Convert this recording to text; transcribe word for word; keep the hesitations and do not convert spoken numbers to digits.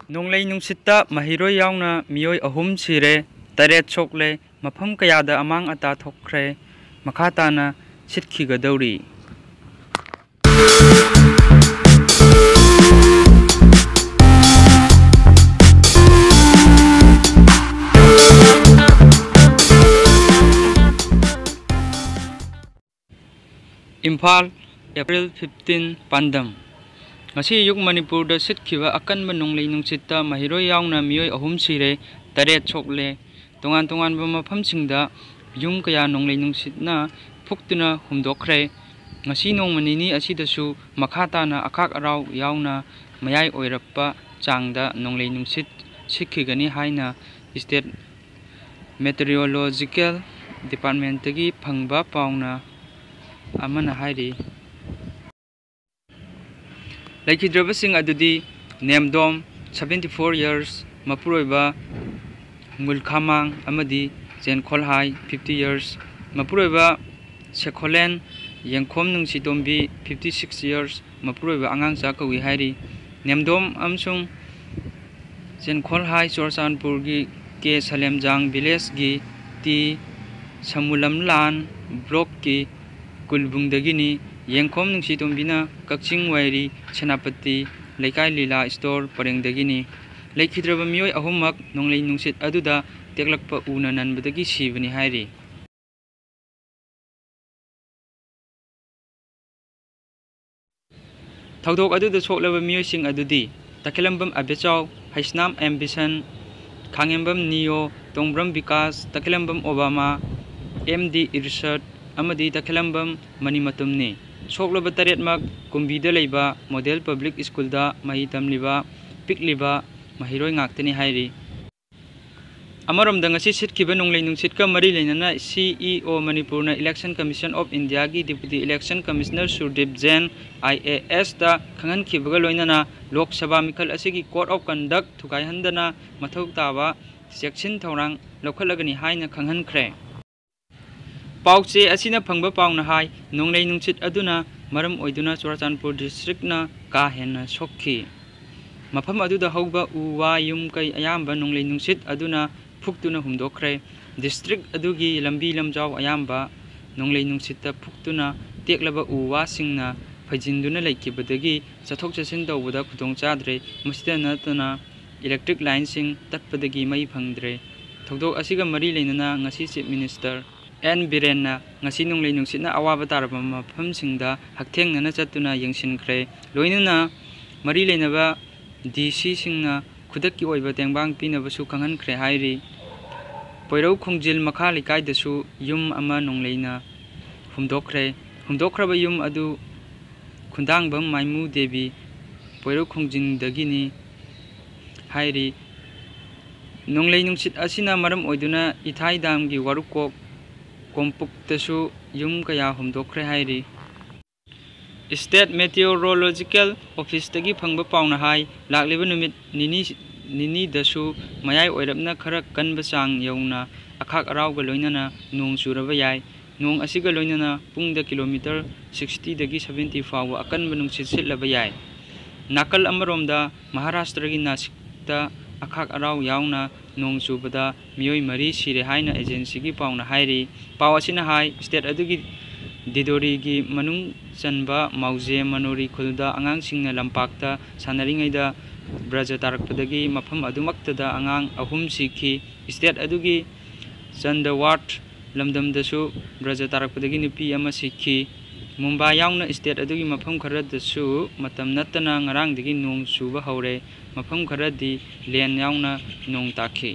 ꯅꯣꯡꯂꯩ ꯅꯨꯡꯁꯤꯠꯇ ꯃꯍꯩꯔꯣꯏ ꯌꯥꯎꯅ ꯃꯤꯑꯣꯏ ꯑꯍꯨꯝ ꯁꯤꯔꯦ, ꯇꯔꯦꯠ ꯁꯣꯛꯂꯦ, ꯃꯐꯝ ꯀꯌꯥꯗ ꯑꯃꯥꯡ ꯑꯇꯥ ꯊꯣꯛꯈ꯭ꯔꯦ꯫ ꯃꯈꯥ ꯇꯥꯅ ꯁꯤꯠꯈꯤꯒꯗꯧꯔꯤ꯫ ꯏꯝꯐꯥꯜ, April fifteen, ꯄꯥꯟꯗꯝ꯫ ꯉꯁꯤ ꯑꯌꯨꯛ ꯃꯅꯤꯄꯨꯔꯗ ꯁꯤꯠꯈꯤꯕ ꯑꯀꯟꯕ ꯅꯣꯡꯂꯩ ꯅꯨꯡꯁꯤꯠꯇ ꯃꯍꯩꯔꯣꯏ ꯌꯥꯎꯅ ꯃꯤꯑꯣꯏ ꯑꯍꯨꯝ ꯁꯤꯔꯦ, ꯇꯔꯦꯠ ꯁꯣꯛꯂꯦ꯫ ꯇꯣꯉꯥꯟ ꯇꯣꯉꯥꯟꯕ ꯃꯐꯝꯁꯤꯡꯗ ꯌꯨꯝ ꯀꯌꯥ ꯅꯣꯡꯂꯩ ꯅꯨꯡꯁꯤꯠꯅ ꯐꯨꯛꯇꯨꯅ ꯍꯨꯝꯗꯣꯛꯈ꯭ꯔꯦ꯫ ꯉꯁꯤ ꯅꯣꯡꯃ ꯅꯤꯅꯤ ꯑꯁꯤꯗꯁꯨ ꯃꯈꯥ ꯇꯥꯅ ꯑꯈꯥꯛ ꯑꯔꯥꯎ ꯌꯥꯎꯅ ꯃꯌꯥꯏ ꯑꯣꯏꯔꯞꯄ ꯆꯥꯡꯗ ꯅꯣꯡꯂꯩ ꯅꯨꯡꯁꯤꯠ ꯁꯤꯠꯈꯤꯒꯅꯤ ꯍꯥꯏꯅ State Meteorological Departmentꯇꯒꯤ ꯐꯪꯕ ꯄꯥꯎꯅ ꯑꯃꯅ ꯍꯥꯏꯔꯤ꯫ ꯂꯩꯈꯤꯗ꯭ꯔꯕꯁꯤꯡ ꯑꯗꯨꯗꯤ ꯅꯦꯝꯗꯣꯝ, seventy four years, ꯃꯄꯨꯔꯣꯏꯕ ꯉꯨꯜꯈꯥꯃꯥꯡ, ꯑꯃꯗꯤ ꯆꯦꯟꯈꯣꯜꯍꯥꯏ, fifty years, ꯃꯄꯨꯔꯣꯏꯕ ꯁꯦꯈꯣꯂꯦꯟ, ꯌꯦꯡꯈꯣꯝ ꯅꯨꯡꯁꯤꯇꯣꯝꯕꯤ, fifty six years, ꯃꯄꯨꯔꯣꯏꯕ ꯑꯉꯥꯡꯆꯥ ꯀꯧꯏ ꯍꯥꯏꯔꯤ꯫ ꯅꯦꯝꯗꯣꯝ ꯑꯃꯁꯨꯡ ꯆꯦꯟꯈꯣꯜꯍꯥꯏ ꯆꯨꯔꯆꯥꯟꯄꯨꯔꯒꯤ ꯀꯦ ꯁꯂꯦꯝꯖꯥꯡ villageꯒꯤ ꯇꯤ ꯁꯃꯨꯂꯝꯂꯥꯟ blockꯀꯤ ꯀꯨꯜꯕꯨꯡꯗꯒꯤꯅꯤ꯫ ꯌꯦꯡꯈꯣꯝ ꯅꯨꯡꯁꯤꯇꯣꯝꯕꯤꯅ ꯀꯛꯆꯤꯡ ꯋꯥꯏꯔꯤ ꯁꯦꯅꯥꯄꯇꯤ ꯂꯩꯀꯥꯏ ꯂꯤꯂꯥ store ꯄꯔꯦꯡꯗꯒꯤꯅꯤ꯫ ꯂꯩꯈꯤꯗ꯭ꯔꯕ ꯃꯤꯑꯣꯏ ꯑꯍꯨꯝꯃꯛ ꯅꯣꯡꯂꯩ ꯅꯨꯡꯁꯤꯠ ꯑꯗꯨꯗ ꯇꯦꯛꯂꯛꯄ ꯎꯅ ꯅꯟꯕꯗꯒꯤ ꯁꯤꯕꯅꯤ ꯍꯥꯏꯔꯤ꯫ ꯊꯧꯗꯣꯛ ꯑꯗꯨꯗ ꯁꯣꯛꯂꯕ ꯃꯤꯑꯣꯏꯁꯤꯡ ꯑꯗꯨꯗꯤ ꯇꯈꯦꯂꯝꯕꯝ ꯑꯕꯦꯆꯥꯎ, ꯍꯩꯁꯅꯥꯝ ꯑꯦꯝꯕꯤꯁꯟ, ꯈꯥꯉꯦꯝꯕꯝ ꯅꯤꯌꯣ, ꯇꯣꯡꯕ꯭ꯔꯝ ꯕꯤꯀꯥꯁ, ꯇꯈꯦꯂꯝꯕꯝ ꯑꯣꯕꯥꯃꯥ, ꯑꯦꯝ ꯗꯤ ꯏꯔꯁꯠ ꯑꯃꯗꯤ ꯇꯈꯦꯂꯝꯕꯝ ꯃꯅꯤꯃꯇꯨꯝꯅꯤ꯫ ꯁꯣꯛꯂꯕ ꯇꯔꯦꯠꯃꯛ ꯀꯨꯝꯕꯤꯗ ꯂꯩꯕ ꯃꯣꯗꯦꯜ ꯄꯕ꯭ꯂꯤꯛ ꯁ꯭ꯀꯨꯜꯗ ꯃꯍꯩ ꯇꯝꯂꯤꯕ ꯄꯤꯛꯂꯤꯕ ꯃꯍꯩꯔꯣꯏ ꯉꯥꯛꯇꯅꯤ ꯍꯥꯏꯔꯤ꯫ ꯑꯃꯔꯣꯝꯗ, ꯉꯁꯤ ꯁꯤꯠꯈꯤꯕ ꯅꯣꯡꯂꯩ ꯅꯨꯡꯁꯤꯠꯀ ꯃꯔꯤ ꯂꯩꯅꯅ ꯁꯤ ꯏ ꯑꯣ ꯃꯅꯤꯄꯨꯔꯅ Election Commission of Indiaꯒꯤ Deputy Election Commissioner ꯁꯨꯔꯗꯤꯞ Jain, I A ꯑꯦꯁꯇ ꯈꯪꯍꯟꯈꯤꯕꯒ ꯂꯣꯏꯅꯅ ꯂꯣꯛ ꯁꯚꯥ ꯃꯤꯈꯜ ꯑꯁꯤꯒꯤ Code of Conduct ꯊꯨꯒꯥꯏꯍꯟꯗꯅ ꯃꯊꯧ ꯇꯥꯕ ꯆꯦꯛꯁꯤꯟ ꯊꯧꯔꯥꯡ ꯂꯧꯈꯠꯂꯒꯅꯤ ꯍꯥꯏꯅ ꯈꯪꯍꯟꯈ꯭ꯔꯦ꯫ ꯄꯥꯎꯆꯦ ꯑꯁꯤꯅ ꯐꯪꯕ ꯄꯥꯎꯅ ꯍꯥꯏ, ꯅꯣꯡꯂꯩ ꯅꯨꯡꯁꯤꯠ ꯑꯗꯨꯅ ꯃꯔꯝ ꯑꯣꯏꯗꯨꯅ ꯆꯨꯔꯆꯥꯟꯄꯨꯔ districtꯅ ꯀꯥ ꯍꯦꯟꯅ ꯁꯣꯛꯈꯤ꯫ ꯃꯐꯝ ꯑꯗꯨꯗ ꯍꯧꯕ ꯎ ꯋꯥ, ꯌꯨꯝ ꯀꯩ ꯑꯌꯥꯝꯕ ꯅꯣꯡꯂꯩ ꯅꯨꯡꯁꯤꯠ ꯑꯗꯨꯅ ꯐꯨꯛꯇꯨꯅ ꯍꯨꯝꯗꯣꯛꯈ꯭ꯔꯦ꯫ ꯗꯤꯁꯇ꯭ꯔꯤꯛ ꯑꯗꯨꯒꯤ ꯂꯝꯕꯤ ꯂꯝꯖꯥꯎ ꯑꯌꯥꯝꯕ ꯅꯣꯡꯂꯩ ꯅꯨꯡꯁꯤꯠꯇ ꯐꯨꯛꯇꯨꯅ ꯇꯦꯛꯂꯕ ꯎ ꯋꯥꯁꯤꯡꯅ ꯐꯩꯖꯤꯟꯗꯨꯅ ꯂꯩꯈꯤꯕꯗꯒꯤ ꯆꯠꯊꯣꯛ ꯆꯠꯁꯤꯟ ꯇꯧꯕꯗ ꯈꯨꯗꯣꯡ ꯆꯥꯗ꯭ꯔꯦ꯫ ꯃꯁꯤꯗ ꯅꯠꯇꯅ ꯏꯂꯦꯛꯇ꯭ꯔꯤꯛ ꯂꯥꯏꯟꯁꯤꯡ ꯇꯠꯄꯗꯒꯤ ꯃꯩ ꯐꯪꯗ꯭ꯔꯦ꯫ ꯊꯧꯗꯣꯛ ꯑꯁꯤꯒ ꯃꯔꯤ ꯂꯩꯅꯅ ꯉꯁꯤ ꯆꯤꯐ ꯃꯤꯅꯤꯁꯇꯔ ꯑꯦꯟ ꯕꯤꯔꯦꯟꯅ ꯉꯁꯤ ꯅꯣꯡꯂꯩ ꯅꯨꯡꯁꯤꯠꯅ ꯑꯋꯥꯕ ꯇꯥꯔꯕ ꯃꯐꯝꯁꯤꯡꯗ ꯍꯛꯊꯦꯡꯅꯅ ꯆꯠꯇꯨꯅ ꯌꯦꯡꯁꯤꯟꯈ꯭ꯔꯦ꯫ ꯂꯣꯏꯅꯅ ꯃꯔꯤ ꯂꯩꯅꯕ ꯗꯤ ꯁꯤꯁꯤꯡꯅ ꯈꯨꯗꯛꯀꯤ ꯑꯣꯏꯕ ꯇꯦꯡꯕꯥꯡ ꯄꯤꯅꯕꯁꯨ ꯈꯪꯍꯟꯈ꯭ꯔꯦ ꯍꯥꯏꯔꯤ꯫ ꯄꯣꯏꯔꯧ ꯈꯣꯡꯖꯤꯜ ꯃꯈꯥ ꯂꯩꯀꯥꯏꯗꯁꯨ ꯌꯨꯝ ꯑꯃ ꯅꯣꯡꯂꯩꯅ ꯍꯨꯝꯗꯣꯛꯈ꯭ꯔꯦ꯫ ꯍꯨꯝꯗꯣꯛꯈ꯭ꯔꯕ ꯌꯨꯝ ꯑꯗꯨ ꯈꯨꯟꯗꯥꯡꯕꯝ ꯃꯥꯏꯃꯨ ꯗꯦꯕꯤ, ꯄꯣꯏꯔꯧ ꯈꯣꯡꯖꯤꯟꯗꯒꯤꯅꯤ ꯍꯥꯏꯔꯤ꯫ ꯅꯣꯡꯂꯩ ꯅꯨꯡꯁꯤꯠ ꯑꯁꯤꯅ ꯃꯔꯝ ꯑꯣꯏꯗꯨꯅ ꯏꯊꯥꯏ ꯗꯥꯝꯒꯤ ꯋꯥꯔꯨꯀꯣꯛ ꯀꯣꯝꯄꯨꯛꯇꯁꯨ ꯌꯨꯝ ꯀꯌꯥ ꯍꯨꯝꯗꯣꯛꯈ꯭ꯔꯦ ꯍꯥꯏꯔꯤ꯫ ꯁ꯭ꯇꯦꯠ ꯃꯦꯇꯤꯑꯣꯔꯣꯂꯣꯖꯤꯀꯦꯜ ꯑꯣꯐꯤꯁꯇꯒꯤ ꯐꯪꯕ ꯄꯥꯎꯅ ꯍꯥꯏ, ꯂꯥꯛꯂꯤꯕ ꯅꯨꯃꯤꯠ ꯅꯤꯅꯤ, ꯅꯤꯅꯤꯗꯁꯨ ꯃꯌꯥꯏ ꯑꯣꯏꯔꯞꯅ ꯈꯔ ꯀꯟꯕ ꯆꯥꯡ ꯌꯧꯅ ꯑꯈꯥꯛ ꯑꯔꯥꯎꯒ ꯂꯣꯏꯅꯅ ꯅꯣꯡ ꯆꯨꯔꯕ ꯌꯥꯏ꯫ ꯅꯣꯡ ꯑꯁꯤꯒ ꯂꯣꯏꯅꯅ ꯄꯨꯡꯗ ꯀꯤꯂꯣꯃꯤꯇꯔ ꯁꯤꯛꯁꯇꯤꯗꯒꯤ ꯁꯚꯦꯟꯇꯤ ꯐꯥꯎꯕ ꯑꯀꯟꯕ ꯅꯨꯡꯁꯤꯠ ꯁꯤꯠꯂꯕ ꯌꯥꯏ꯫ ꯅꯥꯀꯜ ꯑꯃꯔꯣꯝꯗ ꯃꯍꯥꯔꯥꯁꯇ꯭ꯔꯒꯤ ꯅꯥꯁꯤꯛꯇ ꯑꯈꯥꯛ ꯑꯔꯥꯎ ꯌꯥꯎꯅ ꯅꯣꯡ ꯆꯨꯕꯗ ꯃꯤꯑꯣꯏ ꯃꯔꯤ ꯁꯤꯔꯦ ꯍꯥꯏꯅ ꯑꯦꯖꯦꯟꯁꯤꯒꯤ ꯄꯥꯎꯅ ꯍꯥꯏꯔꯤ꯫ ꯄꯥꯎ ꯑꯁꯤꯅ ꯍꯥꯏ, ꯁ꯭ꯇꯦꯠ ꯑꯗꯨꯒꯤ ꯗꯤꯗꯣꯔꯤꯒꯤ ꯃꯅꯨꯡ ꯆꯟꯕ ꯃꯥꯎꯖꯦ ꯃꯅꯣꯔꯤ ꯈꯨꯜꯗ ꯑꯉꯥꯡꯁꯤꯡꯅ ꯂꯝꯄꯥꯛꯇ ꯁꯥꯟꯅꯔꯤꯉꯩꯗ ꯕ꯭ꯔꯖ ꯇꯥꯔꯛꯄꯗꯒꯤ ꯃꯐꯝ ꯑꯗꯨꯃꯛꯇꯗ ꯑꯉꯥꯡ ꯑꯍꯨꯝ ꯁꯤꯈꯤ꯫ ꯁ꯭ꯇꯦꯠ ꯑꯗꯨꯒꯤ ꯆꯟꯗꯋꯥꯔꯠ ꯂꯝꯗꯝꯗꯁꯨ ꯕ꯭ꯔꯖ ꯇꯥꯔꯛꯄꯗꯒꯤ ꯅꯨꯄꯤ ꯑꯃ ꯁꯤꯈꯤ꯫ ꯃꯨꯝꯕꯥꯏ ꯌꯥꯎꯅ ꯁ꯭ꯇꯦꯠ ꯑꯗꯨꯒꯤ ꯃꯐꯝ ꯈꯔꯗꯁꯨ ꯃꯇꯝ ꯅꯠꯇꯅ ꯉꯔꯥꯡꯗꯒꯤ ꯅꯣꯡ ꯆꯨꯕ ꯍꯧꯔꯦ꯫ ꯃꯐꯝ ꯈꯔꯗꯤ ꯂꯦꯟ ꯌꯥꯎꯅ ꯅꯣꯡ ꯇꯥꯈꯤ꯫